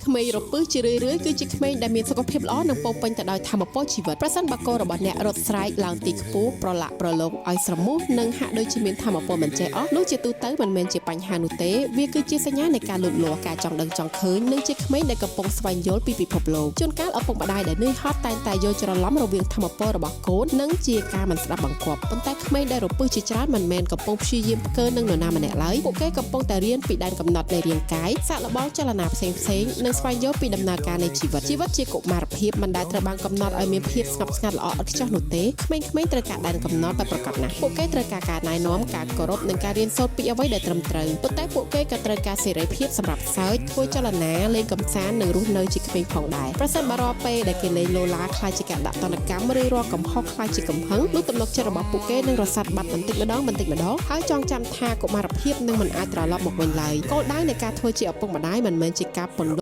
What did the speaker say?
ក្មេងរពឹសជារឿយៗគឺជាក្មេងដែលមានសុខភាពល្អនិងពោរពេញទៅដោយថាមពលជីវិតប្រសិនបើកូនរបស់អ្នករត់ស្រែកឡើងទីខ្ពស់ប្រឡាក់ប្រឡូកឲ្យស្រមោះនិងហាក់ដូចជាមានថាមពលមិនចេះអស់នោះជាទូទៅមិនមែនជាបញ្ហានោះទេវាគឺជាសញ្ញានៃការលូតលាស់ការចង់ដឹងចង់ឃើញនិងជាក្មេងដែលកំពុងស្វែងយល់ពីពិភពលោកជួនកាលឪពុកម្ដាយដែលនឿយហត់តែងតែយល់ច្រឡំរវាងថាមពលរបស់កូននិងជាការមិនស្ដាប់បង្គាប់ប៉ុន្តែក្មេងដែលរពឹសជាច្រើនមិនមែនកំពុងព្យាយាមផ្កើនឹងនរណាម្នាក់ឡើយពួកគេកំពុងតែរៀនពីដែនកំណត់នៃរាងកាយសាកល្បងចលនាផ្សេងៗនិងស្វែងយល់ពីដំណើរការនៃជីវិតជីវិតជាកុមារភាពមិនដែលត្រូវបានកំណត់ឲ្យមានភាពស្ងប់ស្ងាត់ល្អឥតខ្ចោះនោះទេក្មេងៗត្រូវការដែនកំណត់បែបប្រកបណាស់ពួកគេត្រូវការការណែនាំការគោរពនិងការរៀនសូត្រពីអ្វីដែលត្រឹមត្រូវប៉ុន្តែពួកគេក៏ត្រូវការសេរីភាពសម្រាប់សើចធ្វើចលនាលេងកម្សាន្តនិងរស់នៅជាក្មេងផងដែរប្រសិនបើរាល់ពេលដែលគេលេងឡូឡាខ្លាចជាការដាក់ទណ្ឌកម្មឬរាល់កំហុសខ្លាចជាកំហឹងនោះទំនុកចិត្តរបស់ពួកគេនឹងរសាត់បាត់បន្តិចម្ដងបន្តិចម្ដងហើយចងចាំថាកុមារភាពនឹងមិនអាចត្រឡប់មកវិញឡើយគោលដៅនៃការធ្វើជាឪពុកម្ដាយមិនមែនជាការពន្លត់